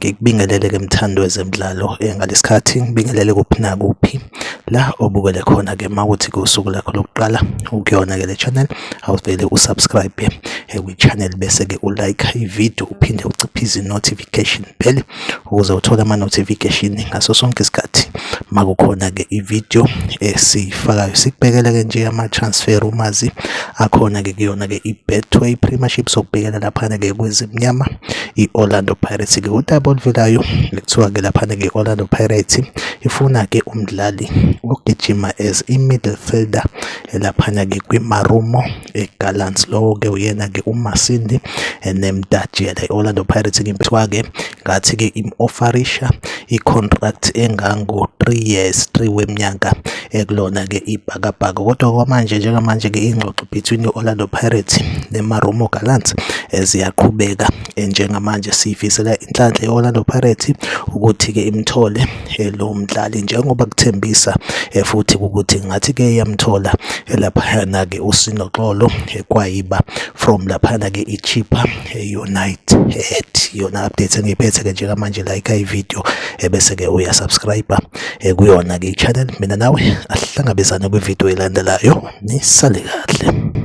Ngikubingelele ke mthandi wezemidlalo ngalesikhathi ngibingelele kuphi nakuphi la obukele khona ke mawuthi kusuku lakho lokuqala ukuyona ke le channel awuvele usubscribe kwi-channel bese ke ulike i-video uphinde uciphize i-notification bell ukuze uthole ama-notification ngaso sonke isikhathi makukhona-ke i-video esiyifakayo. Sikubhekele-ke nje ama-transfer rumors akhona-ke kuyona-ke i-Betway Premiership, sokubhekela laphana-ke kwezimnyama i-Orlando Pirates-ke udaba oluvelayo kuthiwa-ke laphana-ke i-Orlando Pirates ifuna-ke umdlali ogijima as i-midfielder laphana-ke kwiMarumo eGallants. Lowo-ke uyena-ke uMasindi Nemtajela. I-Orlando Pirates ke kuthiwa-ke ngathi-ke im-offerisha i-contract engango-3 years, 3 weminyaka ekulona-ke ibhakabhaka. Kodwa kwamanje njengamanje-ke ingxoxo between i-Orlando Pirates neMarumo Gallants ziyaqhubeka. Njengamanje siyifisela inhlanhla i-Orlando Pirates ukuthi-ke imthole lo mdlali njengoba kuthembisa futhi ukuthi ngathi-ke iyamthola laphayana-ke uSinoxolo Kwayiba from laphana-ke iChippa United. Yona update engiyiphethe-ke njengamanje, like i-video ebese-ke uyasubscribe kuyona-ke i-channel. Mina nawe ahlangabezane kwividiyo elandelayo, nisale kahle.